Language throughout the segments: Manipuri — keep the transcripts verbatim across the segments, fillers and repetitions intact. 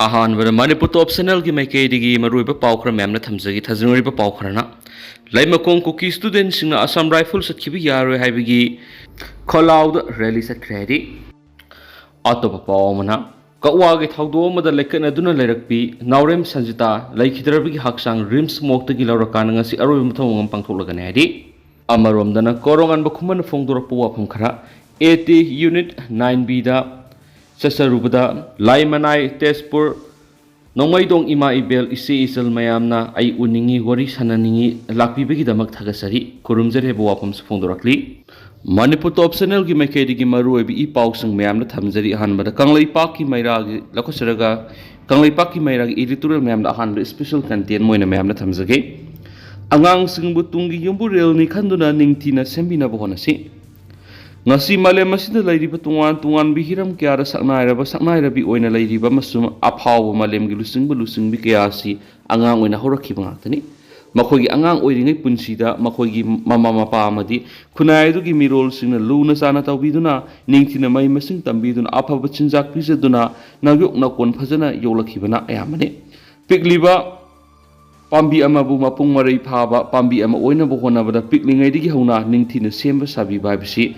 ꯑꯍꯥꯟꯕꯗ ꯃꯅꯤꯄꯨꯔ ꯇꯣꯞ ꯆꯦꯅꯦꯜꯒꯤ ꯃꯥꯏꯀꯩꯗꯒꯤ ꯃꯔꯨꯑꯣꯏꯕ ꯄꯥꯎ ꯈꯔ ꯃꯌꯥꯝꯅ ꯊꯝꯖꯒꯦ꯫ ꯊꯝꯖꯅꯤꯡꯂꯤꯕ ꯄꯥꯎ ꯈꯔꯅ, ꯂꯩꯃꯈꯣꯡ ꯀꯨꯀꯤ ꯁ꯭ꯇꯨꯗꯦꯟꯠꯁꯤꯡꯅ ꯑꯁꯥꯝ ꯔꯥꯏꯐꯜ ꯆꯠꯈꯤꯕ ꯌꯥꯔꯣꯏ ꯍꯥꯏꯕꯒꯤ ꯈꯣꯜꯂꯥꯎꯗ ꯔꯦꯂꯤ ꯆꯠꯈ꯭ꯔꯦ ꯍꯥꯏꯔꯤ꯫ ꯑꯇꯣꯞꯄ ꯄꯥꯎ ꯑꯃꯅ, ꯀꯛꯋꯥꯒꯤ ꯊꯧꯗꯣꯛ ꯑꯃꯗ ꯂꯩꯈꯠꯅꯗꯨꯅ ꯂꯩꯔꯛꯄꯤ ꯅꯥꯎꯔꯦꯝ ꯁꯟꯖꯤꯇꯥ ꯂꯩꯈꯤꯗ꯭ꯔꯕꯒꯤ ꯍꯛꯆꯥꯡ ꯔꯤꯝꯁ ꯃꯣꯔꯒꯇꯒꯤ ꯂꯧꯔꯀꯥꯟꯗ ꯉꯁꯤ ꯑꯔꯣꯏꯕ ꯃꯊꯧ ꯑꯃ ꯄꯥꯡꯊꯣꯛꯂꯒꯅꯤ ꯍꯥꯏꯔꯤ꯫ ꯑꯃꯔꯣꯝꯗꯅ, ꯀꯣꯔꯣꯡ ꯑꯟꯕ ꯈꯨꯃꯟꯅ ꯐꯣꯡꯗꯣꯔꯛꯄ ꯋꯥꯐꯝ ꯈꯔ, ꯑꯦ ꯇꯤ ꯌꯨꯅꯤꯠ ꯅꯥꯏꯟ ꯕꯤꯗ ꯆꯠꯆꯔꯨꯕꯗ ꯂꯥꯏꯃꯅꯥꯏ ꯇꯦꯖꯄꯨꯔ ꯅꯣꯡꯃꯩꯗꯣꯡ ꯏꯃꯥ ꯏꯕꯦꯜ ꯏꯆꯦ ꯏꯆꯜ ꯃꯌꯥꯝꯅ ꯑꯩ ꯎꯅꯤꯡꯏ, ꯋꯥꯔꯤ ꯁꯥꯟꯅꯅꯤꯡꯏ, ꯂꯥꯛꯄꯤꯕꯒꯤꯗꯃꯛ ꯊꯥꯒꯠꯆꯔꯤ, ꯈꯨꯔꯨꯝꯖꯔꯤ ꯍꯥꯏꯕ ꯋꯥꯐꯝꯁꯨ ꯐꯣꯡꯗꯣꯔꯛꯂꯤ꯫ ꯃꯅꯤꯄꯨꯔ ꯇꯣꯞ ꯆꯦꯅꯦꯜꯒꯤ ꯃꯥꯏꯀꯩꯗꯒꯤ ꯃꯔꯨꯑꯣꯏꯕ ꯏ ꯄꯥꯎꯁꯤꯡ ꯃꯌꯥꯝꯅ ꯊꯝꯖꯔꯤ꯫ ꯑꯍꯥꯟꯕꯗ ꯀꯪꯂꯩꯄꯥꯛꯀꯤ ꯃꯩꯔꯥꯒꯤ ꯂꯧꯈꯠꯆꯔꯒ ꯀꯪꯂꯩꯄꯥꯛꯀꯤ ꯃꯩꯔꯥꯒꯤ editorial ꯃꯌꯥꯝꯗ ꯑꯍꯥꯟꯕ special content ꯑꯣꯏꯅ ꯃꯌꯥꯝꯅ ꯊꯝꯖꯒꯦ꯫ ꯑꯉꯥꯡꯁꯤꯡꯕꯨ ꯇꯨꯡꯒꯤ ꯌꯨꯝꯕꯨꯔꯦꯜꯅꯤ ꯈꯟꯗꯨꯅ ꯅꯤꯡꯊꯤꯅ ꯁꯦꯝꯕꯤꯅꯕ ꯍꯣꯠꯅꯁꯤ꯫ ꯉꯁꯤ ꯃꯥꯂꯦꯝ ꯑꯁꯤꯗ ꯂꯩꯔꯤꯕ ꯇꯣꯉꯥꯟ ꯇꯣꯉꯥꯟꯕ ꯍꯤꯔꯝ ꯀꯌꯥꯗ ꯁꯛꯅꯥꯏꯔꯕ ꯁꯛꯅꯥꯏꯔꯕꯤ ꯑꯣꯏꯅ ꯂꯩꯔꯤꯕ ꯑꯃꯁꯨꯡ ꯑꯐꯥꯎꯕ ꯃꯥꯂꯦꯝꯒꯤ ꯂꯨꯆꯤꯡꯕ ꯂꯨꯆꯤꯡꯕꯤ ꯀꯌꯥ ꯑꯁꯤ ꯑꯉꯥꯡ ꯑꯣꯏꯅ ꯍꯧꯔꯛꯈꯤꯕ ꯉꯥꯛꯇꯅꯤ꯫ ꯃꯈꯣꯏꯒꯤ ꯑꯉꯥꯡ ꯑꯣꯏꯔꯤꯉꯩ ꯄꯨꯟꯁꯤꯗ ꯃꯈꯣꯏꯒꯤ ꯃꯃꯥ ꯃꯄꯥ ꯑꯃꯗꯤ ꯈꯨꯟꯅꯥꯏ ꯑꯗꯨꯒꯤ ꯃꯤꯔꯣꯜꯁꯤꯡꯅ ꯂꯨꯅ ꯆꯥꯟꯅ ꯇꯧꯕꯤꯗꯨꯅ, ꯅꯤꯡꯊꯤꯅ ꯃꯍꯩ ꯃꯁꯤꯡ ꯇꯝꯕꯤꯗꯨꯅ, ꯑꯐꯕ ꯆꯤꯟꯖꯥꯛ ꯄꯤꯖꯗꯨꯅ, ꯅꯥꯌꯣꯛ ꯅꯀꯣꯟ ꯐꯖꯅ ꯌꯣꯛꯂꯛꯈꯤꯕꯅ ꯑꯌꯥꯝꯕꯅꯤ꯫ ꯄꯤꯛꯂꯤꯕ ꯄꯥꯝꯕꯤ ꯑꯃꯕꯨ ꯃꯄꯨꯡ ꯃꯔꯩ ꯐꯥꯕ ꯄꯥꯝꯕꯤ ꯑꯃ ꯑꯣꯏꯅꯕ ꯍꯣꯠꯅꯕꯗ ꯄꯤꯛꯂꯤꯉꯩꯗꯒꯤ ꯍꯧꯅ ꯅꯤꯡꯊꯤꯅ ꯁꯦꯝꯕ ꯁꯥꯕꯤꯕ ꯍꯥꯏꯕꯁꯤ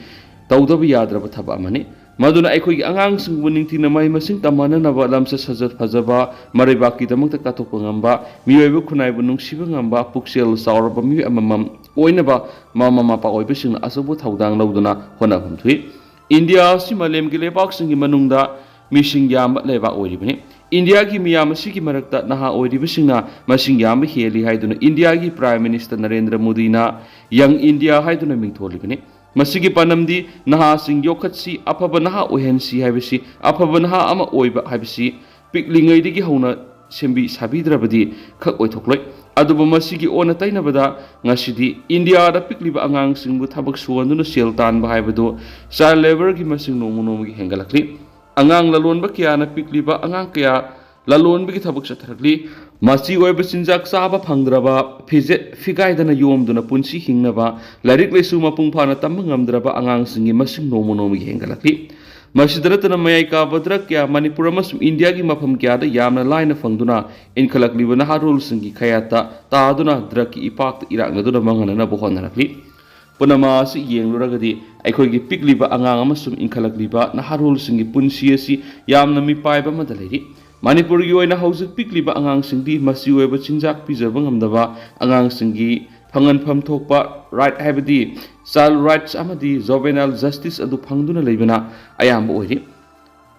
ꯇꯧꯗꯕ ꯌꯥꯗ꯭ꯔꯕ ꯊꯕꯛ ꯑꯃꯅꯤ꯫ ꯃꯗꯨꯅ ꯑꯩꯈꯣꯏꯒꯤ ꯑꯉꯥꯡꯁꯤꯡꯕꯨ ꯅꯤꯡꯊꯤꯅ ꯃꯍꯩ ꯃꯁꯤꯡ ꯇꯝꯍꯟꯅꯅꯕ ꯂꯝꯆꯠ ꯁꯥꯖꯠ ꯐꯖꯕ, ꯃꯔꯩꯕꯥꯛꯀꯤꯗꯃꯛꯇ ꯀꯠꯊꯣꯛꯄ ꯉꯝꯕ, ꯃꯤꯑꯣꯏꯕ ꯈꯨꯟꯅꯥꯏꯕꯨ ꯅꯨꯡꯁꯤꯕ ꯉꯝꯕ, ꯄꯨꯛꯆꯦꯜ ꯆꯥꯎꯔꯕ ꯃꯤꯑꯣꯏ ꯑꯃꯃꯝ ꯑꯣꯏꯅꯕ ꯃꯃꯥ ꯃꯄꯥ ꯑꯣꯏꯕꯁꯤꯡꯅ ꯑꯆꯧꯕ ꯊꯧꯗꯥꯡ ꯂꯧꯗꯨꯅ ꯍꯣꯠꯅꯐꯝ ꯊꯣꯛꯏ꯫ ꯏꯟꯗꯤꯌꯥ ꯑꯁꯤ ꯃꯥꯂꯦꯝꯒꯤ ꯂꯩꯕꯥꯛꯁꯤꯡꯒꯤ ꯃꯅꯨꯡꯗ ꯃꯤꯁꯤꯡ ꯌꯥꯝꯕ ꯂꯩꯕꯥꯛ ꯑꯣꯏꯔꯤꯕꯅꯤ꯫ ꯏꯟꯗꯤꯌꯥꯒꯤ ꯃꯤꯌꯥꯝ ꯑꯁꯤꯒꯤ ꯃꯔꯛꯇ ꯅꯍꯥ ꯑꯣꯏꯔꯤꯕꯁꯤꯡꯅ ꯃꯁꯤꯡ ꯌꯥꯝꯕ ꯍꯦꯜꯂꯤ ꯍꯥꯏꯗꯨꯅ ꯏꯟꯗꯤꯌꯥꯒꯤ Prime Minister ꯅꯔꯦꯟꯗ꯭ꯔ ꯃꯣꯗꯤꯅ Young India ꯍꯥꯏꯗꯨꯅ ꯃꯤꯡꯊꯣꯜꯂꯤꯕꯅꯤ꯫ ꯃꯁꯤꯒꯤ ꯄꯥꯟꯗꯝꯗꯤ ꯅꯍꯥꯁꯤꯡ ꯌꯣꯛꯈꯠꯁꯤ, ꯑꯐꯕ ꯅꯍꯥ ꯑꯣꯏꯍꯟꯁꯤ ꯍꯥꯏꯕꯁꯤ, ꯑꯐꯕ ꯅꯍꯥ ꯑꯃ ꯑꯣꯏꯕ ꯍꯥꯏꯕꯁꯤ ꯄꯤꯛꯂꯤꯉꯩꯗꯒꯤ ꯍꯧꯅ ꯁꯦꯝꯕꯤ ꯁꯥꯕꯤꯗ꯭ꯔꯕꯗꯤ ꯈꯛ ꯑꯣꯏꯊꯣꯛꯂꯣꯏ꯫ ꯑꯗꯨꯕꯨ ꯃꯁꯤꯒꯤ ꯑꯣꯟꯅ ꯇꯩꯅꯕꯗ ꯉꯁꯤꯗꯤ ꯏꯟꯗꯤꯌꯥꯗ ꯄꯤꯛꯂꯤꯕ ꯑꯉꯥꯡꯁꯤꯡꯕꯨ ꯊꯕꯛ ꯁꯨꯍꯟꯗꯨꯅ ꯁꯦꯜ ꯇꯥꯟꯕ ꯍꯥꯏꯕꯗꯨ child labourꯒꯤ ꯃꯁꯤꯡ ꯅꯣꯡꯃ ꯅꯣꯡꯃꯒꯤ ꯍꯦꯟꯒꯠꯂꯛꯂꯤ꯫ ꯑꯉꯥꯡ ꯂꯂꯣꯟꯕ ꯀꯌꯥꯅ ꯄꯤꯛꯂꯤꯕ ꯑꯉꯥꯡ ꯀꯌꯥ ꯂꯂꯣꯟꯕꯒꯤ ꯊꯕꯛ ꯆꯠꯊꯔꯛꯂꯤ꯫ ꯃꯆꯤ ꯑꯣꯏꯕ ꯆꯤꯟꯖꯥꯛ ꯆꯥꯕ ꯐꯪꯗ꯭ꯔꯕ, ꯐꯤꯖꯦꯠ ꯐꯤꯒꯥꯏꯗꯅ ꯌꯣꯝꯗꯨꯅ ꯄꯨꯟꯁꯤ ꯍꯤꯡꯅꯕ, ꯂꯥꯏꯔꯤꯛ ꯂꯥꯏꯁꯨ ꯃꯄꯨꯡ ꯐꯥꯅ ꯇꯝꯕ ꯉꯝꯗ꯭ꯔꯕ ꯑꯉꯥꯡꯁꯤꯡꯒꯤ ꯃꯁꯤꯡ ꯅꯣꯡꯃ ꯅꯣꯡꯃꯒꯤ ꯍꯦꯟꯒꯠꯂꯛꯂꯤ꯫ ꯃꯁꯤꯗ ꯅꯠꯇꯅ ꯃꯌꯥꯏ ꯀꯥꯕ ꯗ꯭ꯔꯒ ꯀꯌꯥ ꯃꯅꯤꯄꯨꯔ ꯑꯃꯁꯨꯡ ꯏꯟꯗꯤꯌꯥꯒꯤ ꯃꯐꯝ ꯀꯌꯥꯗ ꯌꯥꯝꯅ ꯂꯥꯏꯅ ꯐꯪꯗꯨꯅ ꯏꯟꯈꯠꯂꯛꯂꯤꯕ ꯅꯍꯥꯔꯣꯜꯁꯤꯡꯒꯤ ꯈꯌꯥꯠꯇ ꯇꯥꯗꯨꯅ ꯗ꯭ꯔꯒꯀꯤ ꯏꯄꯥꯛꯇ ꯏꯔꯥꯛꯅꯗꯨꯅ ꯃꯥꯡꯍꯟꯅꯅꯕ ꯍꯣꯠꯅꯔꯛꯂꯤ꯫ ꯄꯨꯝꯅꯃꯛ ꯑꯁꯤ ꯌꯦꯡꯂꯨꯔꯒꯗꯤ ꯑꯩꯈꯣꯏꯒꯤ ꯄꯤꯛꯂꯤꯕ ꯑꯉꯥꯡ ꯑꯃꯁꯨꯡ ꯏꯟꯈꯠꯂꯛꯂꯤꯕ ꯅꯍꯥꯔꯣꯜꯁꯤꯡꯒꯤ ꯄꯨꯟꯁꯤ ꯑꯁꯤ ꯌꯥꯝꯅ ꯃꯤꯄꯥꯏꯕ ꯑꯃꯗ ꯂꯩꯔꯤ꯫ ꯃꯅꯤꯄꯨꯔꯒꯤ ꯑꯣꯏꯅ ꯍꯧꯖꯤꯛ ꯄꯤꯛꯂꯤꯕ ꯑꯉꯥꯡꯁꯤꯡꯗꯤ ꯃꯆꯤ ꯑꯣꯏꯕ ꯆꯤꯟꯖꯥꯛ ꯄꯤꯖꯕ ꯉꯝꯗꯕ, ꯑꯉꯥꯡꯁꯤꯡꯒꯤ ꯐꯪꯍꯟꯐꯝ ꯊꯣꯛꯄ ꯔꯥꯏꯠ ꯍꯥꯏꯕꯗꯤ ꯆꯥꯏꯜ ꯔꯥꯏꯠꯁ ꯑꯃꯗꯤ ꯖꯣꯚꯦꯅꯥꯏꯜ ꯖꯁꯇꯤꯁ ꯑꯗꯨ ꯐꯪꯗꯨꯅ ꯂꯩꯕꯅ ꯑꯌꯥꯝꯕ ꯑꯣꯏꯔꯤ꯫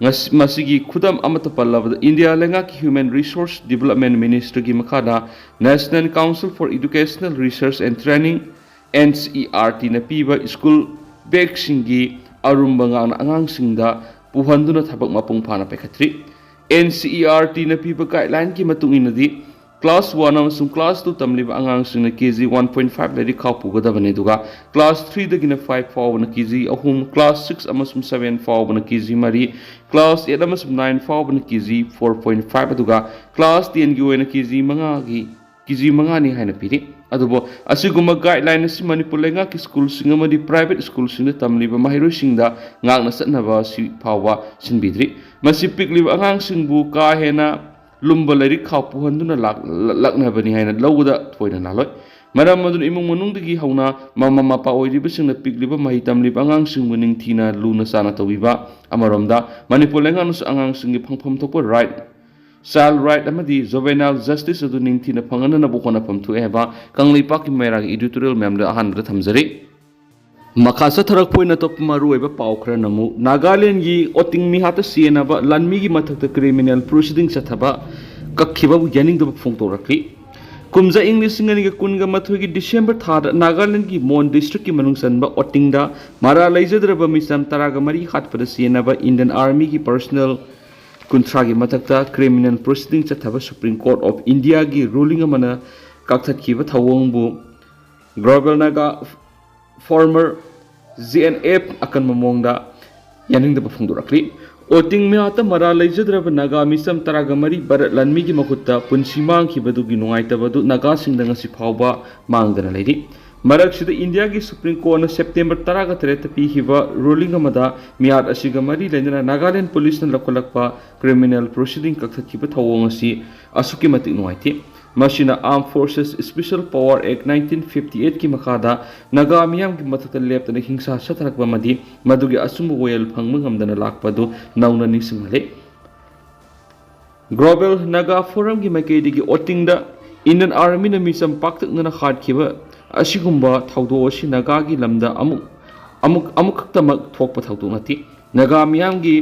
ꯉꯁ-, ꯃꯁꯤꯒꯤ ꯈꯨꯗꯝ ꯑꯃꯠꯇ ꯄꯜꯂꯕꯗ, ꯏꯟꯗꯤꯌꯥ ꯂꯩꯉꯥꯛꯀꯤ Human Resource Development Ministryꯒꯤ ꯃꯈꯥꯗ National Council for Educational Research and Training, NCERTꯅ ꯄꯤꯕ ꯁ꯭ꯀꯨꯜ ꯕꯦꯒꯁꯤꯡꯒꯤ ꯑꯔꯨꯝꯕ ꯉꯥꯛꯅ ꯑꯉꯥꯡꯁꯤꯡꯗ ꯄꯨꯍꯟꯗꯨꯅ ꯊꯕꯛ ꯃꯄꯨꯡ ꯐꯥꯅ ꯄꯥꯏꯈꯠꯇ꯭ꯔꯤ꯫ NCERTꯅ ꯄꯤꯕ ꯒꯥꯏꯗꯂꯥꯏꯟꯒꯤ ꯃꯇꯨꯡ ꯏꯟꯅꯗꯤ, ꯀ꯭ꯂꯥꯁ ꯋꯥꯟ ꯑꯃꯁꯨꯡ ꯀ꯭ꯂꯥꯁ ꯇꯨ ꯇꯝꯂꯤꯕ ꯑꯉꯥꯡꯁꯤꯡꯅ ꯀꯦ ꯖꯤ ꯋꯥꯟ ꯄꯣꯏꯟ ꯐꯥꯏꯚ ꯂꯥꯏꯔꯤꯛ ꯈꯥꯎ ꯄꯨꯒꯗꯕꯅꯤ, ꯑꯗꯨꯒ ꯀ꯭ꯂꯥꯁ ꯊ꯭ꯔꯤꯗꯒꯤꯅ ꯐꯥꯏꯚ ꯐꯥꯎꯕꯅ ꯀꯦ ꯖꯤ ꯑꯍꯨꯝ, ꯀ꯭ꯂꯥꯁ ꯁꯤꯛꯁ ꯑꯃꯁꯨꯡ ꯁꯚꯦꯟ ꯐꯥꯎꯕꯅ ꯀꯦ ꯖꯤ ꯃꯔꯤ, ꯀ꯭ꯂꯥꯁ ꯑꯩꯠ ꯑꯃꯁꯨꯡ ꯅꯥꯏꯟ ꯐꯥꯎꯕꯅ ꯀꯦ ꯖꯤ ꯐꯣꯔ ꯄꯣꯏꯟ ꯐꯥꯏꯚ, ꯑꯗꯨꯒ ꯀ꯭ꯂꯥꯁ ꯇꯦꯟꯒꯤ ꯑꯣꯏꯅ ꯀꯦ ꯖꯤ ꯃꯉꯥꯒꯤ, ꯀꯦ ꯖꯤ ꯃꯉꯥꯅꯤ ꯍꯥꯏꯅ ꯄꯤꯔꯤ꯫ ꯑꯗꯨꯕꯨ ꯑꯁꯤꯒꯨꯝꯕ ꯒꯥꯏꯗꯂꯥꯏꯟ ꯑꯁꯤ ꯃꯅꯤꯄꯨꯔ ꯂꯩꯉꯥꯛꯀꯤ ꯁ꯭ꯀꯨꯜꯁꯤꯡ ꯑꯃꯗꯤ ꯄ꯭ꯔꯥꯏꯚꯦꯠ ꯁ꯭ꯀꯨꯜꯁꯤꯡꯗ ꯇꯝꯂꯤꯕ ꯃꯍꯩꯔꯣꯏꯁꯤꯡꯗ ꯉꯥꯛꯅ ꯆꯠꯅꯕ ꯑꯁꯤ ꯐꯥꯎꯕ ꯁꯤꯟꯕꯤꯗ꯭ꯔꯤ꯫ ꯃꯁꯤ ꯄꯤꯛꯂꯤꯕ ꯑꯉꯥꯡꯁꯤꯡꯕꯨ ꯀꯥ ꯍꯦꯟꯅ ꯂꯨꯝꯕ ꯂꯥꯏꯔꯤꯛ ꯈꯥꯎ ꯄꯨꯍꯟꯗꯨꯅ ꯂꯥꯛ-, ꯂꯥꯛꯅꯕꯅꯤ ꯍꯥꯏꯅ ꯂꯧꯕꯗ ꯊꯣꯏꯅ ꯂꯥꯜꯂꯣꯏ꯫ ꯃꯔꯝ ꯑꯗꯨꯅ ꯏꯃꯨꯡ ꯃꯅꯨꯡꯗꯒꯤ ꯍꯧꯅ ꯃꯃꯥ ꯃꯄꯥ ꯑꯣꯏꯔꯤꯕꯁꯤꯡꯅ ꯄꯤꯛꯂꯤꯕ ꯃꯍꯩ ꯇꯝꯂꯤꯕ ꯑꯉꯥꯡꯁꯤꯡꯕꯨ ꯅꯤꯡꯊꯤꯅ ꯂꯨꯅ ꯆꯥꯅ ꯇꯧꯕꯤꯕ ꯑꯃꯔꯣꯝꯗ, ꯃꯅꯤꯄꯨꯔ ꯂꯩꯉꯥꯛꯅꯁꯨ ꯑꯉꯥꯡꯁꯤꯡꯒꯤ ꯐꯪꯐꯝ ꯊꯣꯛꯄ ꯔꯥꯏꯠ, ꯆꯥꯏꯜ ꯔꯥꯏꯠ ꯑꯃꯗꯤ ꯖꯣꯚꯦꯅꯥꯏꯜ ꯖꯁꯇꯤꯁ ꯑꯗꯨ ꯅꯤꯡꯊꯤꯅ ꯐꯪꯍꯟꯅꯅꯕ ꯍꯣꯠꯅꯐꯝ ꯊꯣꯛꯑꯦ ꯍꯥꯏꯕ ꯀꯪꯂꯩꯄꯥꯛꯀꯤ ꯃꯩꯔꯥꯒꯤ ꯏꯗꯤꯇꯣꯔꯤꯌꯦꯜ ꯃꯌꯥꯝꯗ ꯑꯍꯥꯟꯕꯗ ꯊꯝꯖꯔꯤ꯫ ꯃꯈꯥ ꯆꯠꯊꯔꯛꯄ ꯑꯣꯏꯅ ꯑꯇꯣꯞꯄ ꯃꯔꯨꯑꯣꯏꯕ ꯄꯥꯎ ꯈꯔꯅ ꯑꯃꯨꯛ ꯅꯥꯒꯥꯂꯦꯟꯒꯤ ꯑꯣꯇꯤꯡ ꯃꯤꯍꯥꯠꯇ ꯁꯤꯖꯤꯟꯅꯕ ꯂꯥꯟꯃꯤꯒꯤ ꯃꯊꯛꯇ ꯀ꯭ꯔꯤꯃꯤꯅꯦꯜ ꯄ꯭ꯔꯣꯁꯤꯗꯤꯡ ꯆꯠꯊꯕ ꯀꯛꯈꯤꯕꯕꯨ ꯌꯥꯅꯤꯡꯗꯕ ꯐꯣꯡꯗꯣꯔꯛꯂꯤ꯫ ꯀꯨꯝꯖꯥ ꯏꯪ ꯂꯤꯁꯤꯡ ꯑꯅꯤꯒ ꯀꯨꯟꯒ ꯃꯥꯊꯣꯏꯒꯤ ꯗꯤꯁꯦꯝꯕꯔ ꯊꯥꯗ ꯅꯥꯒꯥꯂꯦꯟꯒꯤ ꯃꯣꯟ ꯗꯤꯁꯇ꯭ꯔꯤꯛꯀꯤ ꯃꯅꯨꯡ ꯆꯟꯕ ꯑꯣꯇꯤꯡꯗ ꯃꯔꯥꯜ ꯂꯩꯖꯗ꯭ꯔꯕ ꯃꯤꯆꯝ ꯇꯔꯥꯒ ꯃꯔꯤ ꯍꯥꯠꯄꯗ ꯁꯤꯖꯤꯟꯅꯕ ꯏꯟꯗꯤꯌꯟ ꯑꯥꯔꯃꯤꯒꯤ ꯄꯔꯁꯅꯦꯜ ꯀꯨꯟꯊ꯭ꯔꯥꯒꯤ ꯃꯊꯛꯇ ꯀ꯭ꯔꯤꯃꯤꯅꯦꯜ ꯄ꯭ꯔꯣꯁꯤꯗꯤꯡ ꯆꯠꯊꯕ ꯁꯨꯄ꯭ꯔꯤꯝ ꯀꯣꯔꯠ ꯑꯣꯐ ꯏꯟꯗꯤꯌꯥꯒꯤ ꯔꯨꯂꯤꯡ ꯑꯃꯅ ꯀꯛꯊꯠꯈꯤꯕ ꯊꯧꯑꯣꯡꯕꯨ global Naga forum G N F ꯑꯀꯟꯕ ꯃꯑꯣꯡꯗ ꯌꯥꯅꯤꯡꯗꯕ ꯐꯣꯡꯗꯣꯔꯛꯂꯤ꯫ ꯑꯣꯇꯤꯡ ꯃꯤꯍꯥꯠꯇ ꯃꯔꯥꯜ ꯂꯩꯖꯗ꯭ꯔꯕ ꯅꯥꯒꯥ ꯃꯤꯆꯝ ꯇꯔꯥꯒ ꯃꯔꯤ ꯚꯥꯔꯠ ꯂꯥꯟꯃꯤꯒꯤ ꯃꯈꯨꯠꯇ ꯄꯨꯟꯁꯤ ꯃꯥꯡꯈꯤꯕꯗꯨꯒꯤ ꯅꯨꯡꯉꯥꯏꯇꯕ ꯑꯗꯨ ꯅꯥꯒꯥꯁꯤꯡꯗ ꯉꯁꯤ ꯐꯥꯎꯕ ꯃꯥꯡꯗꯅ ꯂꯩꯔꯤ꯫ ꯃꯔꯛꯁꯤꯗ ꯏꯟꯗꯤꯌꯥꯒꯤ ꯁꯨꯄ꯭ꯔꯤꯝ ꯀꯣꯔꯠꯅ ꯁꯦꯞꯇꯦꯝꯕꯔ ꯇꯔꯥꯒ ꯇꯔꯦꯠꯇ ꯄꯤꯈꯤꯕ ꯔꯨꯂꯤꯡ ꯑꯃꯗ ꯃꯤꯍꯥꯠ ꯑꯁꯤꯒ ꯃꯔꯤ ꯂꯩꯅꯅ ꯅꯥꯒꯥꯂꯦꯟ ꯄꯨꯂꯤꯁꯅ ꯂꯧꯈꯠꯂꯛꯄ ꯀ꯭ꯔꯤꯃꯤꯅꯦꯜ ꯄ꯭ꯔꯣꯁꯤꯗꯤꯡ ꯀꯛꯊꯠꯈꯤꯕ ꯊꯧꯑꯣꯡ ꯑꯁꯤ ꯑꯁꯨꯛꯀꯤ ꯃꯇꯤꯛ ꯅꯨꯡꯉꯥꯏꯇꯦ꯫ ꯃꯁꯤꯅ Armed Forces Special Power Act nineteen fifty eight ꯀꯤ ꯃꯈꯥꯗ ꯅꯥꯒꯥ ꯃꯤꯌꯥꯝꯒꯤ ꯃꯊꯛꯇ ꯂꯦꯞꯇꯅ ꯍꯤꯡꯁꯥ ꯆꯠꯊꯔꯛꯄ ꯑꯃꯗꯤ ꯃꯗꯨꯒꯤ ꯑꯆꯨꯝꯕ ꯋꯥꯌꯦꯜ ꯐꯪꯕ ꯉꯝꯗꯅ ꯂꯥꯛꯄ ꯑꯗꯨ ꯅꯧꯅ ꯅꯤꯡꯁꯤꯡꯍꯜꯂꯤ꯫ ꯒ꯭ꯂꯣꯕꯦꯜ ꯅꯥꯒꯥ ꯐꯣꯔꯝꯒꯤ ꯃꯥꯏꯀꯩꯗꯒꯤ ꯑꯣꯇꯤꯡꯗ ꯏꯟꯗꯤꯌꯟ ꯑꯥꯔꯃꯤꯅ ꯃꯤꯆꯝ ꯄꯥꯛꯇꯛꯅꯅ ꯍꯥꯠꯈꯤꯕ ꯑꯁꯤꯒꯨꯝꯕ ꯊꯧꯗꯣꯛ ꯑꯁꯤ ꯅꯥꯒꯥꯒꯤ ꯂꯝꯗ ꯑꯃꯨꯛ ꯑꯃꯨꯛ ꯑꯃꯨꯛꯈꯛꯇꯃꯛ ꯊꯣꯛꯄ ꯊꯧꯗꯣꯛ ꯅꯠꯇꯦ꯫ ꯅꯥꯒꯥ ꯃꯤꯌꯥꯝꯒꯤ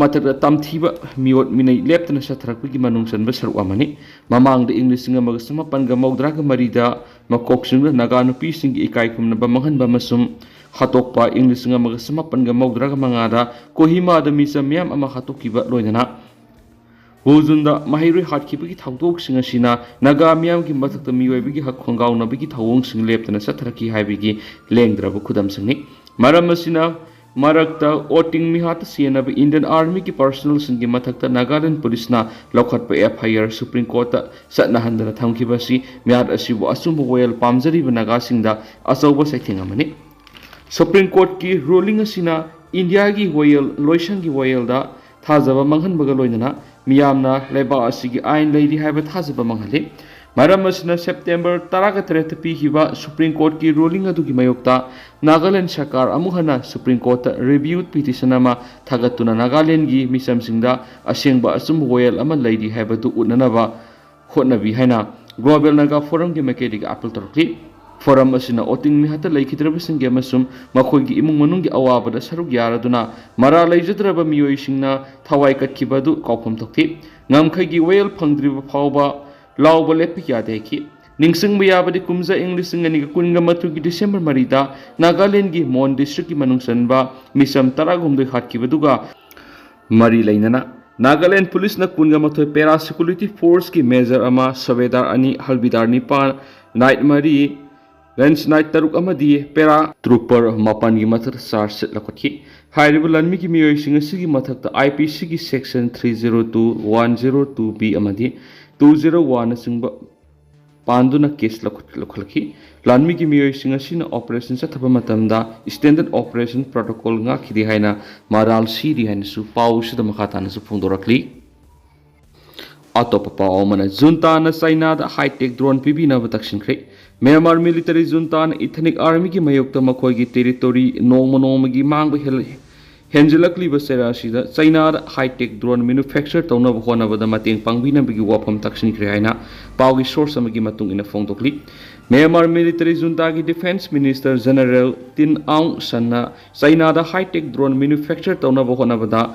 ꯃꯊꯛꯇ ꯇꯝꯊꯤꯕ ꯃꯤꯑꯣꯠ ꯃꯤꯅꯩ ꯂꯦꯞꯇꯅ ꯆꯠꯊꯔꯛꯄꯒꯤ ꯃꯅꯨꯡ ꯆꯟꯕ ꯁꯔꯨꯛ ꯑꯃꯅꯤ꯫ ꯃꯃꯥꯡꯗ ꯏꯪ ꯂꯤꯁꯤꯡ ꯑꯃꯒ ꯆꯃꯥꯄꯟꯒ ꯃꯧꯗ꯭ꯔꯥꯒ ꯃꯔꯤꯗ ꯃꯀꯣꯛ ꯆꯤꯡꯗꯨꯅ ꯅꯥꯒꯥ ꯅꯨꯄꯤꯁꯤꯡꯒꯤ ꯏꯀꯥꯏ ꯈꯨꯝꯅꯕ ꯃꯥꯡꯍꯟꯕ ꯑꯃꯁꯨꯡ ꯍꯥꯠꯇꯣꯛꯄ, ꯏꯪ ꯂꯤꯁꯤꯡ ꯑꯃꯒ ꯆꯃꯥꯄꯟꯒ ꯃꯧꯗ꯭ꯔꯥꯒ ꯃꯉꯥꯗ ꯀꯣꯍꯤꯃꯥꯗ ꯃꯤꯆꯝ ꯃꯤꯌꯥꯝ ꯑꯃ ꯍꯥꯠꯇꯣꯛꯈꯤꯕ ꯂꯣꯏꯅꯅ ꯍꯨꯖꯨꯟꯗ ꯃꯍꯩꯔꯣꯏ ꯍꯥꯠꯈꯤꯕꯒꯤ ꯊꯧꯗꯣꯛꯁꯤꯡ ꯑꯁꯤꯅ ꯅꯥꯒꯥ ꯃꯤꯌꯥꯝꯒꯤ ꯃꯊꯛꯇ ꯃꯤꯑꯣꯏꯕꯒꯤ ꯍꯛ ꯈꯣꯡꯒꯥꯎꯅꯕꯒꯤ ꯊꯧꯑꯣꯡꯁꯤꯡ ꯂꯦꯞꯇꯅ ꯆꯠꯊꯔꯛꯈꯤ ꯍꯥꯏꯕꯒꯤ ꯂꯦꯡꯗ꯭ꯔꯕ ꯈꯨꯗꯝꯁꯤꯡꯅꯤ꯫ ꯃꯔꯝ ꯑꯁꯤꯅ ꯃꯔꯛꯇ ꯑꯣꯇꯤꯡ ꯃꯤꯍꯥꯠꯇ ꯁꯤꯖꯤꯟꯅꯕ ꯏꯟꯗꯤꯌꯟ ꯑꯥꯔꯃꯤꯒꯤ ꯄꯥꯔꯁꯣꯅꯦꯜꯁꯤꯡꯒꯤ ꯃꯊꯛꯇ ꯅꯥꯒꯥꯂꯦꯟ ꯄꯨꯂꯤꯁꯅ ꯂꯧꯈꯠꯄ ꯑꯦꯐ ꯑꯥꯏ ꯑꯥꯔ ꯁꯨꯄ꯭ꯔꯤꯝ ꯀꯣꯔꯠꯇ ꯆꯠꯅꯍꯟꯗꯅ ꯊꯝꯈꯤꯕ ꯑꯁꯤ ꯃꯤꯍꯥꯠ ꯑꯁꯤꯕꯨ ꯑꯆꯨꯝꯕ ꯋꯥꯌꯦꯜ ꯄꯥꯝꯖꯔꯤꯕ ꯅꯥꯒꯥꯁꯤꯡꯗ ꯑꯆꯧꯕ ꯆꯩꯊꯦꯡ ꯑꯃꯅꯤ꯫ ꯁꯨꯄ꯭ꯔꯤꯝ ꯀꯣꯔꯠꯀꯤ ꯔꯨꯂꯤꯡ ꯑꯁꯤꯅ ꯏꯟꯗꯤꯌꯥꯒꯤ ꯋꯥꯌꯦꯜ, ꯂꯣꯏꯁꯪꯒꯤ ꯋꯥꯌꯦꯜꯗ ꯊꯥꯖꯕ ꯃꯥꯡꯍꯟꯕꯒ ꯂꯣꯏꯅꯅ ꯃꯤꯌꯥꯝꯅ ꯂꯩꯕꯥꯛ ꯑꯁꯤꯒꯤ ꯑꯥꯏꯟ ꯂꯩꯔꯤ ꯍꯥꯏꯕ ꯊꯥꯖꯕ ꯃꯥꯡꯍꯜꯂꯤ꯫ ꯃꯔꯝ ꯑꯁꯤꯅ ꯁꯦꯞꯇꯦꯝꯕꯔ ꯇꯔꯥꯒ ꯇꯔꯦꯠꯇ ꯄꯤꯈꯤꯕ ꯁꯨꯄ꯭ꯔꯤꯝ ꯀꯣꯔꯠꯀꯤ ꯔꯨꯂꯤꯡ ꯑꯗꯨꯒꯤ ꯃꯥꯌꯣꯛꯇ ꯅꯥꯒꯥꯂꯦꯟ ꯁꯔꯀꯥꯔ ꯑꯃꯨꯛ ꯍꯟꯅ ꯁꯨꯄ꯭ꯔꯤꯝ ꯀꯣꯔꯠꯇ ꯔꯤꯚ꯭ꯌꯨ ꯄꯤꯇꯤꯁꯟ ꯑꯃ ꯊꯥꯒꯠꯇꯨꯅ ꯅꯥꯒꯥꯂꯦꯟꯒꯤ ꯃꯤꯆꯝꯁꯤꯡꯗ ꯑꯁꯦꯡꯕ ꯑꯆꯨꯝꯕ ꯋꯥꯌꯦꯜ ꯑꯃ ꯂꯩꯔꯤ ꯍꯥꯏꯕꯗꯨ ꯎꯠꯅꯅꯕ ꯍꯣꯠꯅꯕꯤ ꯍꯥꯏꯅ ꯒ꯭ꯂꯣꯕꯦꯜ ꯅꯥꯒꯥ ꯐꯣꯔꯝꯒꯤ ꯃꯥꯏꯀꯩꯗꯒꯤ ꯑꯥꯄꯤꯜ ꯇꯧꯔꯛꯂꯤ꯫ ꯐꯣꯔꯝ ꯑꯁꯤꯅ ꯑꯣꯇꯤꯡ ꯃꯤꯍꯥꯠꯇ ꯂꯩꯈꯤꯗ꯭ꯔꯕꯁꯤꯡꯒꯤ ꯑꯃꯁꯨꯡ ꯃꯈꯣꯏꯒꯤ ꯏꯃꯨꯡ ꯃꯅꯨꯡꯒꯤ ꯑꯋꯥꯕꯗ ꯁꯔꯨꯛ ꯌꯥꯔꯗꯨꯅ ꯃꯔꯥ ꯂꯩꯖꯗ꯭ꯔꯕ ꯃꯤꯑꯣꯏꯁꯤꯡꯅ ꯊꯋꯥꯏ ꯀꯠꯈꯤꯕ ꯑꯗꯨ ꯀꯥꯎꯐꯝ ꯊꯣꯛꯇꯦ꯫ ꯉꯝꯈꯩꯒꯤ ꯋꯥꯌꯦꯜ ꯐꯪꯗ꯭ꯔꯤꯕ ꯐꯥꯎꯕ ꯂꯥꯎꯕ ꯂꯦꯞꯄ ꯌꯥꯗꯦ ꯍꯥꯏꯈꯤ꯫ ꯅꯤꯡꯁꯤꯡꯕ ꯌꯥꯕꯗꯤ ꯀꯨꯝꯖꯥ ꯏꯪ ꯂꯤꯁꯤꯡ ꯑꯅꯤꯒ ꯀꯨꯟꯒ ꯃꯥꯊꯣꯏꯒꯤ ꯗꯤꯁꯦꯝꯕꯔ ꯃꯔꯤꯗ ꯅꯥꯒꯥꯂꯦꯟꯒꯤ ꯃꯣꯟ ꯗꯤꯁꯇ꯭ꯔꯤꯛꯀꯤ ꯃꯅꯨꯡ ꯆꯟꯕ ꯃꯤꯆꯝ ꯇꯔꯥꯍꯨꯝꯗꯣꯏ ꯍꯥꯠꯈꯤꯕꯗꯨꯒ ꯃꯔꯤ ꯂꯩꯅꯅ ꯅꯥꯒꯥꯂꯦꯟ ꯄꯨꯂꯤꯁꯅ ꯀꯨꯟꯒ ꯃꯥꯊꯣꯏ ꯄꯦꯔꯥ ꯁꯦꯀ꯭ꯌꯨꯔꯤꯇꯤ ꯐꯣꯔꯁꯀꯤ ꯃꯦꯖꯔ ꯑꯃ, ꯁꯨꯕꯦꯗꯥꯔ ꯑꯅꯤ, ꯍꯜꯕꯤꯗꯥꯔ ꯅꯤꯄꯥꯟ, ꯅꯥꯏꯠ ꯃꯔꯤ, ꯔꯦꯟꯖ ꯅꯥꯏꯠ ꯇꯔꯨꯛ ꯑꯃꯗꯤ ꯄꯦꯔꯥ ꯇ꯭ꯔꯨꯄꯔ ꯃꯥꯄꯟꯒꯤ ꯃꯊꯛꯇ ꯆꯥꯔꯖ ꯁꯤꯠ ꯂꯧꯈꯠꯈꯤ꯫ ꯍꯥꯏꯔꯤꯕ ꯂꯥꯟꯃꯤꯒꯤ ꯃꯤꯑꯣꯏꯁꯤꯡ ꯑꯁꯤꯒꯤ ꯃꯊꯛꯇ ꯑꯥꯏ ꯄꯤ ꯁꯤꯒꯤ section three zero two, one zero two B ꯑꯃꯗꯤ ꯇꯨ ꯖꯤꯔꯣ ꯋꯥꯟꯅꯆꯤꯡꯕ ꯄꯥꯟꯗꯨꯅ ꯀꯦꯁ ꯂꯧꯈꯠ- ꯂꯧꯈꯠꯂꯛꯈꯤ꯫ ꯂꯥꯟꯃꯤꯒꯤ ꯃꯤꯑꯣꯏꯁꯤꯡ ꯑꯁꯤꯅ ꯑꯣꯄꯔꯦꯁꯟ ꯆꯠꯊꯕ ꯃꯇꯝꯗ ꯁ꯭ꯇꯦꯟꯗꯔꯗ ꯑꯣꯄꯔꯦꯁꯟ ꯄ꯭ꯔꯣꯇꯣꯀꯣꯜ ꯉꯥꯛꯈꯤꯗꯦ ꯍꯥꯏꯅ ꯃꯔꯥꯜ ꯁꯤꯔꯤ ꯍꯥꯏꯅꯁꯨ ꯄꯥꯎ ꯑꯁꯤꯗ ꯃꯈꯥ ꯇꯥꯅꯁꯨ ꯐꯣꯡꯗꯣꯔꯛꯂꯤ꯫ ꯑꯇꯣꯞꯄ ꯄꯥꯎ ꯑꯃꯅ, ꯖꯨꯟꯇꯥꯅ ꯆꯩꯅꯥꯗ ꯍꯥꯏꯇꯦꯛ ꯗ꯭ꯔꯣꯟ ꯄꯤꯕꯤꯅꯕ ꯇꯛꯁꯤꯟꯈ꯭ꯔꯦ꯫ ꯃ꯭ꯌꯥꯟꯃꯥꯔ ꯃꯤꯂꯤꯇꯔꯤ ꯖꯨꯟꯇꯥꯅ ꯏꯊꯅꯤꯛ ꯑꯥꯔꯃꯤꯒꯤ ꯃꯥꯌꯣꯛꯇ ꯃꯈꯣꯏꯒꯤ ꯇꯦꯔꯤꯇꯣꯔꯤ ꯅꯣꯡꯃ ꯅꯣꯡꯃꯒꯤ ꯃꯥꯡꯕ ꯍꯦꯜ- ꯍꯦꯟꯖꯤꯜꯂꯛꯂꯤꯕ ꯆꯩꯔꯥ ꯑꯁꯤꯗ ꯆꯩꯅꯥꯗ ꯍꯥꯏꯇꯦꯛ ꯗ꯭ꯔꯣꯟ ꯃꯦꯅꯨꯐꯦꯛꯆꯔ ꯇꯧꯅꯕ ꯍꯣꯠꯅꯕꯗ ꯃꯇꯦꯡ ꯄꯥꯡꯕꯤꯅꯕꯒꯤ ꯋꯥꯐꯝ ꯇꯛꯁꯤꯟꯈ꯭ꯔꯦ ꯍꯥꯏꯅ ꯄꯥꯎꯒꯤ ꯁꯣꯔꯁ ꯑꯃꯒꯤ ꯃꯇꯨꯡ ꯏꯟꯅ ꯐꯣꯡꯗꯣꯛꯂꯤ꯫ ꯃ꯭ꯌꯥꯟꯃꯥꯔ ꯃꯤꯂꯤꯇꯔꯤ ꯖꯨꯟꯇꯥꯒꯤ defence minister general Tin Aung ꯁꯟꯅ ꯆꯩꯅꯥꯗ ꯍꯥꯏꯇꯦꯛ ꯗ꯭ꯔꯣꯟ ꯃꯦꯅꯨꯐꯦꯛꯆꯔ ꯇꯧꯅꯕ ꯍꯣꯠꯅꯕꯗ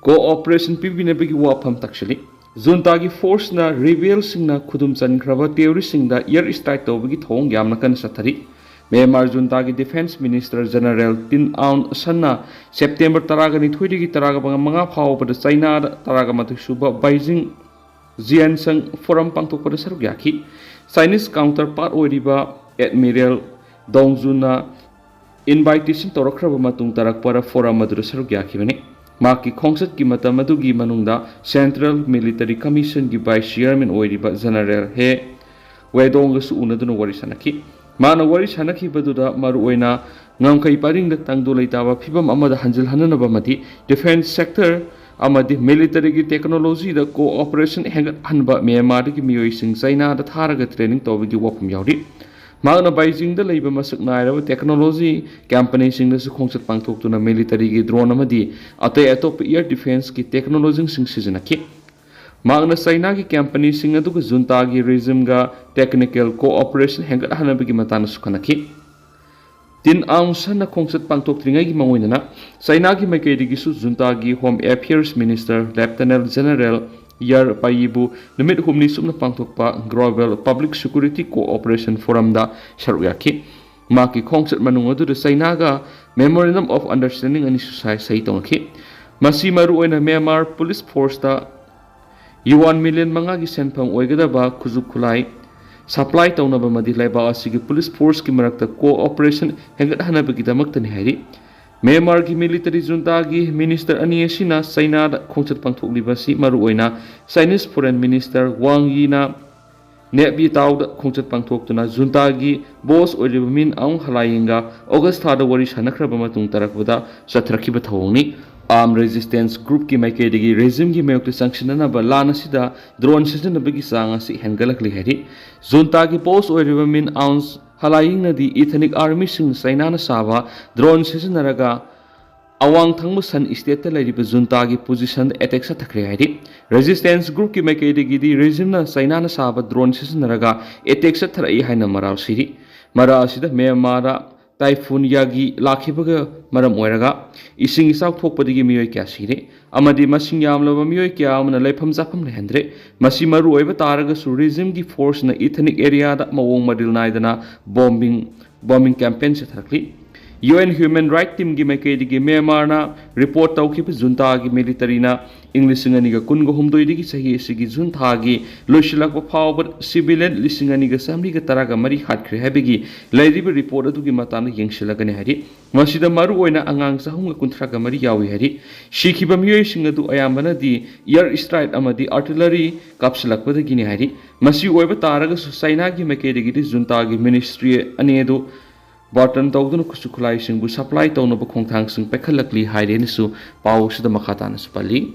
ꯀꯣꯑꯣꯄꯔꯦꯁꯟ ꯄꯤꯕꯤꯅꯕꯒꯤ ꯋꯥꯐꯝ ꯇꯛꯁꯤꯜꯂꯤ꯫ ꯖꯨꯟꯇꯥꯒꯤ ꯐꯣꯔꯁꯅ ꯔꯤꯕꯦꯜꯁꯤꯡꯅ ꯈꯨꯗꯨꯝ ꯆꯟꯈ꯭ꯔꯕ ꯇꯦꯔꯣꯔꯤꯁꯁꯤꯡꯗ ꯑꯦꯌꯔ ꯁ꯭ꯇ꯭ꯔꯥꯏꯛ ꯇꯧꯕꯒꯤ ꯊꯧꯑꯣꯡ ꯌꯥꯝꯅ ꯀꯟꯅ ꯆꯠꯊꯔꯤ꯫ ꯃ꯭ꯌꯥꯟꯃꯥꯔ ꯖꯨꯟꯇꯥꯒꯤ ꯗꯤꯐꯦꯟꯁ ꯃꯤꯅꯤꯁꯇꯔ ꯖꯦꯅꯔꯦꯜ ꯇꯤꯟ ꯑꯥꯎꯟ ꯁꯟꯅ ꯁꯦꯞꯇꯦꯝꯕꯔ ꯇꯔꯥꯒ ꯅꯤꯊꯣꯏꯗꯒꯤ ꯇꯔꯥꯒ ꯃꯉꯥ ꯐꯥꯎꯕꯗ ꯆꯩꯅꯥꯗ ꯇꯔꯥꯒ ꯃꯥꯊꯣꯏ ꯁꯨꯕ ꯕꯩꯖꯤꯡ ꯖꯤꯌꯥꯟꯁꯪ ꯐꯣꯔꯝ ꯄꯥꯡꯊꯣꯛꯄꯗ ꯁꯔꯨꯛ ꯌꯥꯈꯤ꯫ ꯆꯥꯏꯅꯤꯁ ꯀꯥꯎꯟꯇꯔ ꯄꯥꯔꯠ ꯑꯣꯏꯔꯤꯕ ꯑꯦꯗꯃꯤꯔꯦꯜ ꯗꯣꯡꯖꯨꯅ ꯏꯟꯚꯥꯏꯇꯦꯁꯟ ꯇꯧꯔꯛꯈ꯭ꯔꯕ ꯃꯇꯨꯡ ꯇꯥꯔꯛꯄꯗ ꯐꯣꯔꯝ ꯑꯗꯨꯗ ꯁꯔꯨꯛ ꯌꯥꯈꯤꯕꯅꯤ꯫ ꯃꯍꯥꯛꯀꯤ ꯈꯣꯡꯆꯠꯀꯤ ꯃꯇꯝ ꯑꯗꯨꯒꯤ ꯃꯅꯨꯡꯗ ꯁꯦꯟꯇ꯭ꯔꯦꯜ ꯃꯤꯂꯤꯇꯔꯤ ꯀꯃꯤꯁꯟꯒꯤ ꯚꯥꯏꯁ ꯆꯤꯌꯔꯃꯦꯟ ꯑꯣꯏꯔꯤꯕ ꯖꯦꯅꯔꯦꯜ ꯍꯦ ꯋꯦꯗꯣꯡꯒꯁꯨ ꯎꯅꯗꯨꯅ ꯋꯥꯔꯤ ꯁꯥꯅꯈꯤ꯫ ꯃꯥꯅ ꯋꯥꯔꯤ ꯁꯥꯅꯈꯤꯕꯗꯨꯗ ꯃꯔꯨꯑꯣꯏꯅ ꯉꯝꯈꯩ ꯄꯔꯤꯡꯗ ꯇꯪꯗꯨ ꯂꯩꯇꯥꯕ ꯐꯤꯕꯝ ꯑꯃꯗ ꯍꯟꯖꯤꯜꯍꯟꯅꯕ ꯑꯃꯗꯤ ꯗꯤꯐꯦꯟꯁ ꯁꯦꯛꯇꯔ ꯑꯃꯗꯤ ꯃꯤꯂꯤꯇꯔꯤꯒꯤ ꯇꯦꯛꯅꯣꯂꯣꯖꯤꯗ ꯀꯣꯑꯣꯄꯔꯦꯁꯟ ꯍꯦꯟꯒꯠꯍꯟꯕ, ꯃ꯭ꯌꯥꯟꯃꯥꯔꯗꯒꯤ ꯃꯤꯑꯣꯏꯁꯤꯡ ꯆꯩꯅꯥꯗ ꯊꯥꯔꯒ ꯇ꯭ꯔꯦꯅꯤꯡ ꯇꯧꯕꯒꯤ ꯋꯥꯐꯝ ꯌꯥꯎꯔꯤ꯫ ꯃꯍꯥꯛꯅ ꯕꯩꯖꯤꯡꯗ ꯂꯩꯕ ꯃꯁꯛ ꯅꯥꯏꯔꯕ ꯇꯦꯛꯅꯣꯂꯣꯖꯤ ꯀꯝꯄꯅꯤꯁꯤꯡꯗꯁꯨ ꯈꯣꯡꯆꯠ ꯄꯥꯡꯊꯣꯛꯇꯨꯅ ꯃꯤꯂꯤꯇꯔꯤꯒꯤ ꯗ꯭ꯔꯣꯟ ꯑꯃꯗꯤ ꯑꯇꯩ ꯑꯇꯣꯞꯄ ꯑꯦꯌꯔ ꯗꯤꯐꯦꯟꯁꯀꯤ ꯇꯦꯛꯅꯣꯂꯣꯖꯤꯁꯤꯡ ꯁꯤꯖꯤꯟꯅꯈꯤ꯫ ꯃꯍꯥꯛꯅ ꯆꯩꯅꯥꯒꯤ ꯀꯝꯄꯅꯤꯁꯤꯡ ꯑꯗꯨꯒ ꯖꯨꯟꯇꯥꯒꯤ ꯔꯦꯖꯤꯝꯒ ꯇꯦꯛꯅꯤꯀꯦꯜ ꯀꯣꯑꯣꯄꯔꯦꯁꯟ ꯍꯦꯟꯒꯠꯍꯟꯅꯕꯒꯤ ꯃꯇꯥꯡꯗꯁꯨ ꯈꯟꯅꯈꯤ꯫ ꯇꯤꯟ ꯑꯥꯎꯡ ꯁꯟꯅ ꯈꯣꯡꯆꯠ ꯄꯥꯡꯊꯣꯛꯇ꯭ꯔꯤꯉꯩꯒꯤ ꯃꯥꯡꯑꯣꯏꯅꯅ ꯆꯩꯅꯥꯒꯤ ꯃꯥꯏꯀꯩꯗꯒꯤꯁꯨ ꯖꯨꯟꯇꯥꯒꯤ ꯍꯣꯝ ꯑꯦꯐꯤꯌꯔꯁ ꯃꯤꯅꯤꯁꯇꯔ ꯂꯦꯐꯇꯦꯅꯦꯟ ꯖꯦꯅꯔꯦꯜ ꯌꯥꯔ ꯄꯥꯏꯌꯤꯕꯨ ꯅꯨꯃꯤꯠ ꯍꯨꯝꯅꯤ ꯆꯨꯞꯅ ꯄꯥꯡꯊꯣꯛꯄ ꯒ꯭ꯂꯣꯕꯦꯜ ꯄꯕ꯭ꯂꯤꯛ ꯁꯦꯀ꯭ꯌꯨꯔꯤꯇꯤ ꯀꯣꯑꯣꯄꯔꯦꯁꯟ ꯐꯣꯔꯝꯗ ꯁꯔꯨꯛ ꯌꯥꯈꯤ꯫ ꯃꯍꯥꯛꯀꯤ ꯈꯣꯡꯆꯠ ꯃꯅꯨꯡ ꯑꯗꯨꯗ ꯆꯩꯅꯥꯒ Memorandum of Understanding ꯑꯅꯤꯁꯨ ꯁꯥꯏ- ꯁꯍꯤ ꯇꯧꯅꯈꯤ꯫ ꯃꯁꯤ ꯃꯔꯨꯑꯣꯏꯅ ꯃ꯭ꯌꯥꯟꯃꯥꯔ ꯄꯨꯂꯤꯁ ꯐꯣꯔꯁꯇ ꯌꯨꯋꯥꯟ ꯃꯤꯂꯤꯌꯟ ꯃꯉꯥꯒꯤ ꯁꯦꯟꯐꯝ ꯑꯣꯏꯒꯗꯕ ꯈꯨꯠꯁꯨ ꯈꯨꯠꯂꯥꯏ ꯁꯄ꯭ꯂꯥꯏ ꯇꯧꯅꯕ ꯑꯃꯗꯤ ꯂꯩꯕꯥꯛ ꯑꯁꯤꯒꯤ ꯄꯨꯂꯤꯁ ꯐꯣꯔꯁꯀꯤ ꯃꯔꯛꯇ ꯀꯣꯑꯣꯄꯔꯦꯁꯟ ꯍꯦꯟꯒꯠꯍꯟꯅꯕꯒꯤꯗꯃꯛꯇꯅꯤ ꯍꯥꯏꯔꯤ꯫ ꯃ꯭ꯌꯥꯟꯃꯥꯔꯒꯤ ꯃꯤꯂꯤꯇꯔꯤ ꯖꯨꯟꯇꯥꯒꯤ ꯃꯤꯅꯤꯁꯇꯔ ꯑꯅꯤ ꯑꯁꯤꯅ ꯆꯩꯅꯥꯗ ꯈꯣꯡꯆꯠ ꯄꯥꯡꯊꯣꯛꯂꯤꯕ ꯑꯁꯤ ꯃꯔꯨꯑꯣꯏꯅ ꯆꯥꯏꯅꯤꯁ ꯐꯣꯔꯦꯟ ꯃꯤꯅꯤꯁꯇꯔ ꯋꯥꯡ ꯌꯤꯅ ꯅꯦꯞꯌꯤꯇꯥꯎꯗ ꯈꯣꯡꯆꯠ ꯄꯥꯡꯊꯣꯛꯇꯨꯅ ꯖꯨꯟꯇꯥꯒꯤ ꯕꯣꯁ ꯑꯣꯏꯔꯤꯕ ꯃꯤꯟ ꯑꯥꯎꯡ ꯍꯂꯥꯌꯤꯡꯒ ꯑꯣꯒꯁ ꯊꯥꯗ ꯋꯥꯔꯤ ꯁꯥꯟꯅꯈ꯭ꯔꯕ ꯃꯇꯨꯡ ꯇꯥꯔꯛꯄꯗ ꯆꯠꯊꯔꯛꯈꯤꯕ ꯊꯧꯑꯣꯡꯅꯤ꯫ ꯑꯥꯔꯝ ꯔꯦꯖꯤꯁꯇꯦꯟꯁ ꯒ꯭ꯔꯨꯞꯀꯤ ꯃꯥꯏꯀꯩꯗꯒꯤ ꯔꯦꯖꯤꯝꯒꯤ ꯃꯥꯌꯣꯛꯇ ꯆꯪꯁꯤꯟꯅꯅꯕ ꯂꯥꯟ ꯑꯁꯤꯗ ꯗ꯭ꯔꯣꯟ ꯁꯤꯖꯤꯟꯅꯕꯒꯤ ꯆꯥꯡ ꯑꯁꯤ ꯍꯦꯟꯒꯠꯂꯛꯂꯤ ꯍꯥꯏꯔꯤ꯫ ꯖꯨꯟꯇꯥꯒꯤ ꯕꯣꯁ ꯑꯣꯏꯔꯤꯕ ꯃꯤꯟ ꯑꯥꯎꯡ ꯍꯂꯥꯌꯤꯡꯅꯗꯤ ꯏꯊꯅꯤꯛ ꯑꯥꯔꯃꯤꯁꯤꯡ ꯆꯥꯏꯅꯥꯅ ꯁꯥꯕ ꯗ꯭ꯔꯣꯟ ꯁꯤꯖꯤꯟꯅꯔꯒ ꯑꯋꯥꯡ ꯊꯪꯕ ꯁꯟ ꯁ꯭ꯇꯦꯠꯇ ꯂꯩꯔꯤꯕ ꯖꯨꯟꯇꯥꯒꯤ ꯄꯣꯖꯤꯁꯟꯗ ꯑꯦꯇꯦꯛ ꯆꯠꯊꯈ꯭ꯔꯦ ꯍꯥꯏꯔꯤ꯫ ꯔꯦꯖꯤꯁꯇꯦꯟꯁ ꯒ꯭ꯔꯨꯞꯀꯤ ꯃꯥꯏꯀꯩꯗꯒꯤꯗꯤ ꯔꯦꯖꯤꯝꯅ ꯆꯥꯏꯅꯥꯅ ꯁꯥꯕ ꯗ꯭ꯔꯣꯟ ꯁꯤꯖꯤꯟꯅꯔꯒ ꯑꯦꯇꯦꯛ ꯆꯠꯊꯔꯛꯏ ꯍꯥꯏꯅ ꯃꯔꯥꯜ ꯁꯤꯔꯤ꯫ ꯃꯔꯥꯜ ꯑꯁꯤꯗ ꯃ꯭ꯌꯥꯟꯃꯥꯔꯗ ꯇꯥꯏꯐꯨꯟ ꯌꯥꯒꯤ ꯂꯥꯛꯈꯤꯕꯒ ꯃꯔꯝ ꯑꯣꯏꯔꯒ ꯏꯁꯤꯡ ꯏꯆꯥꯎ ꯊꯣꯛꯄꯗꯒꯤ ꯃꯤꯑꯣꯏ ꯀꯌꯥ ꯁꯤꯔꯦ ꯑꯃꯗꯤ ꯃꯁꯤꯡ ꯌꯥꯝꯂꯕ ꯃꯤꯑꯣꯏ ꯀꯌꯥ ꯑꯃꯅ ꯂꯩꯐꯝ ꯆꯥꯐꯝ ꯂꯩꯍꯟꯗ꯭ꯔꯦ꯫ ꯃꯁꯤ ꯃꯔꯨ ꯑꯣꯏꯕ ꯇꯥꯔꯒꯁꯨ ꯔꯦꯖꯤꯝꯒꯤ ꯐꯣꯔꯁꯅ ꯏꯊꯅꯤꯛ ꯑꯦꯔꯤꯌꯥꯗ ꯃꯑꯣꯡ ꯃꯔꯤꯜ ꯅꯥꯏꯗꯅ ꯕꯣꯝꯕꯤꯡ ꯕꯣꯝꯕꯤꯡ ꯀꯦꯝꯄꯦꯟ ꯆꯠꯊꯔꯛꯂꯤ꯫ ꯌꯨ ꯑꯦꯟ ꯍ꯭ꯌꯨꯃꯦꯟ ꯔꯥꯏꯠ ꯇꯤꯝꯒꯤ ꯃꯥꯏꯀꯩꯗꯒꯤ ꯃ꯭ꯌꯥꯟꯃꯥꯔꯅ ꯔꯤꯄꯣꯔꯠ ꯇꯧꯈꯤꯕ ꯖꯨꯟꯇꯥꯒꯤ ꯃꯤꯂꯤꯇꯔꯤꯅ ꯏꯪ ꯂꯤꯁꯤꯡ ꯑꯅꯤꯒ ꯀꯨꯟꯒ ꯍꯨꯝꯗꯣꯏꯗꯒꯤ ꯆꯍꯤ ꯑꯁꯤꯒꯤ ꯖꯨꯟ ꯊꯥꯒꯤ ꯂꯣꯏꯁꯤꯜꯂꯛꯄ ꯐꯥꯎꯕ ꯁꯤꯚꯤꯂꯤꯌꯟ ꯂꯤꯁꯤꯡ ꯑꯅꯤꯒ ꯆꯥꯃꯔꯤꯒ ꯇꯔꯥꯒ ꯃꯔꯤ ꯍꯥꯠꯈ꯭ꯔꯦ ꯍꯥꯏꯕꯒꯤ ꯂꯩꯔꯤꯕ ꯔꯤꯄꯣꯔꯠ ꯑꯗꯨꯒꯤ ꯃꯇꯥꯡꯗ ꯌꯦꯡꯁꯤꯜꯂꯒꯅꯤ ꯍꯥꯏꯔꯤ꯫ ꯃꯁꯤꯗ ꯃꯔꯨꯑꯣꯏꯅ ꯑꯉꯥꯡ ꯆꯍꯨꯝꯒ ꯀꯨꯟꯊ꯭ꯔꯥꯒ ꯃꯔꯤ ꯌꯥꯎꯏ ꯍꯥꯏꯔꯤ꯫ ꯁꯤꯈꯤꯕ ꯃꯤꯑꯣꯏꯁꯤꯡ ꯑꯗꯨ ꯑꯌꯥꯝꯕꯅꯗꯤ ꯏꯌꯔ ꯁ꯭ꯇ꯭ꯔꯥꯏꯛ ꯑꯃꯗꯤ ꯑꯥꯔꯇꯤꯂꯔꯤ ꯀꯥꯞꯁꯤꯜꯂꯛꯄꯗꯒꯤꯅꯤ ꯍꯥꯏꯔꯤ꯫ ꯃꯁꯤ ꯑꯣꯏꯕ ꯇꯥꯔꯒꯁꯨ ꯆꯥꯏꯅꯥꯒꯤ ꯃꯥꯏꯀꯩꯗꯒꯤꯗꯤ ꯖꯨꯟꯇꯥꯒꯤ ꯃꯤꯅꯤꯁꯇ꯭ꯔꯤ ꯑꯅꯤ ꯑꯗꯨ ꯕꯥꯔꯇꯟ ꯇꯧꯗꯨꯅ ꯈꯨꯠꯁꯨ ꯈꯨꯠꯂꯥꯏꯁꯤꯡꯕꯨ ꯁꯄ꯭ꯂꯥꯏ ꯇꯧꯅꯕ ꯈꯣꯡꯊꯥꯡꯁꯤꯡ ꯄꯥꯏꯈꯠꯂꯛꯂꯤ ꯍꯥꯏꯔꯦꯅꯁꯨ ꯄꯥꯎ ꯑꯁꯤꯗ ꯃꯈꯥ ꯇꯥꯅꯁꯨ ꯄꯜꯂꯤ꯫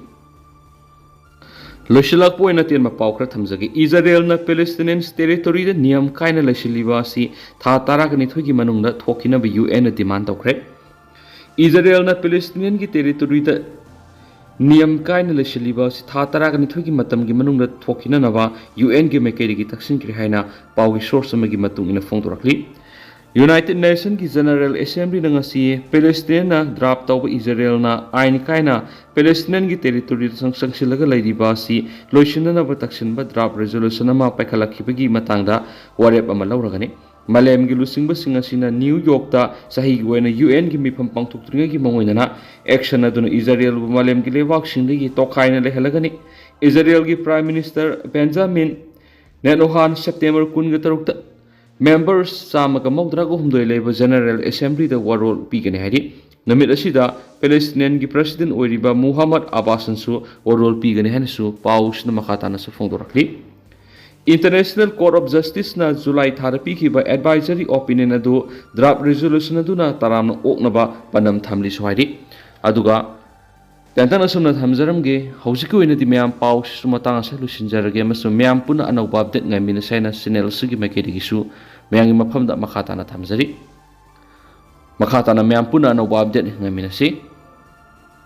ꯂꯣꯏꯁꯤꯜꯂꯛꯄ ꯑꯣꯏꯅ ꯑꯇꯦꯟꯕ ꯄꯥꯎ ꯈꯔ ꯊꯝꯖꯒꯦ꯫ ꯏꯖꯔꯦꯜꯅ ꯄꯦꯂꯦꯁꯇꯤꯅꯤꯌꯟ ꯇꯦꯔꯤꯇꯣꯔꯤꯗ ꯅꯤꯌꯝ ꯀꯥꯏꯅ ꯂꯩꯁꯤꯜꯂꯤꯕ ꯑꯁꯤ ꯊꯥ ꯇꯔꯥꯅꯤꯊꯣꯏꯒꯤ ꯃꯅꯨꯡꯗ ꯊꯣꯛꯈꯤꯅꯕ ꯌꯨ ꯑꯦꯟꯅ ꯗꯤꯃꯥꯟ ꯇꯧꯈ꯭ꯔꯦ꯫ ꯏꯖꯔꯦꯜꯅ ꯄꯦꯂꯦꯁꯇꯤꯅꯤꯌꯟꯒꯤ ꯇꯦꯔꯤꯇꯣꯔꯤꯗ ꯅꯤꯌꯝ ꯀꯥꯏꯅ ꯂꯩꯁꯤꯜꯂꯤꯕ ꯑꯁꯤ ꯊꯥ ꯇꯔꯥꯅꯤꯊꯣꯏꯒꯤ ꯃꯇꯝꯒꯤ ꯃꯅꯨꯡꯗ ꯊꯣꯛꯈꯤꯅꯅꯕ ꯌꯨ ꯑꯦꯟꯒꯤ ꯃꯥꯏꯀꯩꯗꯒꯤ ꯇꯛꯁꯤꯟꯈ꯭ꯔꯦ ꯍꯥꯏꯅ ꯄꯥꯎꯒꯤ ꯁꯣꯔꯁ ꯑꯃꯒꯤ ꯃꯇꯨꯡ ꯏꯟꯅ ꯐꯣꯡꯗꯣꯔꯛꯂꯤ꯫ ꯌꯨꯅꯥꯏꯇꯦꯗ ꯅꯦꯁꯟꯒꯤ ꯖꯦꯅꯔꯦꯜ ꯑꯦꯁꯦꯝꯕ꯭ꯂꯤꯅ ꯉꯁꯤ ꯄꯦꯂꯦꯁꯇꯤꯟꯅ ꯗ꯭ꯔꯥꯐ ꯇꯧꯕ ꯏꯖꯔꯦꯜꯅ ꯑꯥꯏꯟ ꯀꯥꯏꯅ ꯄꯦꯂꯦꯁꯇꯤꯟꯒꯤ ꯇꯦꯔꯤꯇꯣꯔꯤꯗ ꯆꯪ-, ꯆꯪꯁꯤꯜꯂꯒ ꯂꯩꯔꯤꯕ ꯑꯁꯤ ꯂꯣꯏꯁꯤꯟꯅꯅꯕ ꯇꯛꯁꯤꯟꯕ ꯗ꯭ꯔꯥꯐ ꯔꯦꯖꯣꯂꯨꯁꯟ ꯑꯃ ꯄꯥꯏꯈꯠꯂꯛꯈꯤꯕꯒꯤ ꯃꯇꯥꯡꯗ ꯋꯥꯔꯦꯞ ꯑꯃ ꯂꯧꯔꯒꯅꯤ꯫ ꯃꯥꯂꯦꯝꯒꯤ ꯂꯨꯆꯤꯡꯕꯁꯤꯡ ꯑꯁꯤꯅ ꯅ꯭ꯌꯨ ꯌꯣꯔꯛꯇ ꯆꯍꯤꯒꯤ ꯑꯣꯏꯅ ꯌꯨ ꯑꯦꯟꯒꯤ ꯃꯤꯐꯝ ꯄꯥꯡꯊꯣꯛꯇ꯭ꯔꯤꯉꯩꯒꯤ ꯃꯥꯡꯑꯣꯏꯅꯅ ꯑꯦꯛꯁꯟ ꯑꯗꯨꯅ ꯏꯖꯔꯦꯜꯕꯨ ꯃꯥꯂꯦꯝꯒꯤ ꯂꯩꯕꯥꯛꯁꯤꯡꯗꯒꯤ ꯇꯣꯈꯥꯏꯅ ꯂꯩꯍꯜꯂꯒꯅꯤ꯫ ꯏꯖꯔꯦꯜꯒꯤ ꯄ꯭ꯔꯥꯏꯝ ꯃꯤꯅꯤꯁꯇꯔ ꯕꯦꯟꯖꯥꯃꯤꯟ ꯅꯦꯇꯟꯌꯥꯍꯨꯅ ꯁꯦꯞꯇꯦꯝꯕꯔ ꯀꯨꯟꯒ ꯇꯔꯨꯛꯇ ꯃꯦꯝꯕꯔꯁ ꯆꯥꯝꯃꯒ ꯃꯧꯗ꯭ꯔꯥꯒ ꯍꯨꯝꯗꯣꯏ ꯂꯩꯕ ꯖꯦꯅꯔꯦꯜ ꯑꯦꯁꯦꯝꯕ꯭ꯂꯤꯗ ꯋꯥꯔꯣꯜ ꯄꯤꯒꯅꯤ ꯍꯥꯏꯔꯤ꯫ ꯅꯨꯃꯤꯠ ꯑꯁꯤꯗ ꯄꯦꯂꯦꯁꯇꯤꯅꯤꯌꯟꯒꯤ ꯄ꯭ꯔꯦꯁꯤꯗꯦꯟ ꯑꯣꯏꯔꯤꯕ ꯃꯨꯍꯝꯃꯗ ꯑꯕꯥꯁꯅꯁꯨ ꯋꯥꯔꯣꯜ ꯄꯤꯒꯅꯤ ꯍꯥꯏꯅꯁꯨ ꯄꯥꯎꯁꯤꯅ ꯃꯈꯥ ꯇꯥꯅꯁꯨ ꯐꯣꯡꯗꯣꯔꯛꯂꯤ꯫ International Court of Justice ꯅ ꯖꯨꯂꯥꯏ ꯊꯥꯗ ꯄꯤꯈꯤꯕ advisory opinion ꯑꯗꯨ draft resolution ꯑꯗꯨꯅ ꯇꯔꯥꯝꯅ ꯑꯣꯛꯅꯕ ꯄꯥꯟꯗꯝ ꯊꯝꯂꯤꯁꯨ ꯍꯥꯏꯔꯤ꯫ ꯑꯗꯨꯒ ꯇꯦꯟꯇꯛꯅ ꯁꯨꯝꯅ ꯊꯝꯖꯔꯝꯒꯦ꯫ ꯍꯧꯖꯤꯛꯀꯤ ꯑꯣꯏꯅꯗꯤ ꯃꯌꯥꯝ ꯄꯥꯎꯁꯤꯁꯨ ꯃꯇꯥꯡ ꯑꯁꯤꯗ ꯂꯣꯏꯁꯤꯟꯖꯔꯒꯦ ꯑꯃꯁꯨꯡ ꯃꯌꯥꯝ ꯄꯨꯟꯅ ꯑꯅꯧꯕ update ꯉꯥꯏꯃꯤꯟꯅꯁꯦ ꯍꯥꯏꯅ channel ꯑꯁꯤꯒꯤ ꯃꯥꯏꯀꯩꯗꯒꯤꯁꯨ ꯃꯌꯥꯝꯒꯤ ꯃꯐꯝꯗ ꯃꯈꯥ ꯇꯥꯅ ꯊꯝꯖꯔꯤ꯫ ꯃꯈꯥ ꯇꯥꯅ ꯃꯌꯥꯝ ꯄꯨꯟꯅ ꯑꯅꯧꯕ update ꯉꯥꯏꯃꯤꯟꯅꯁꯤ꯫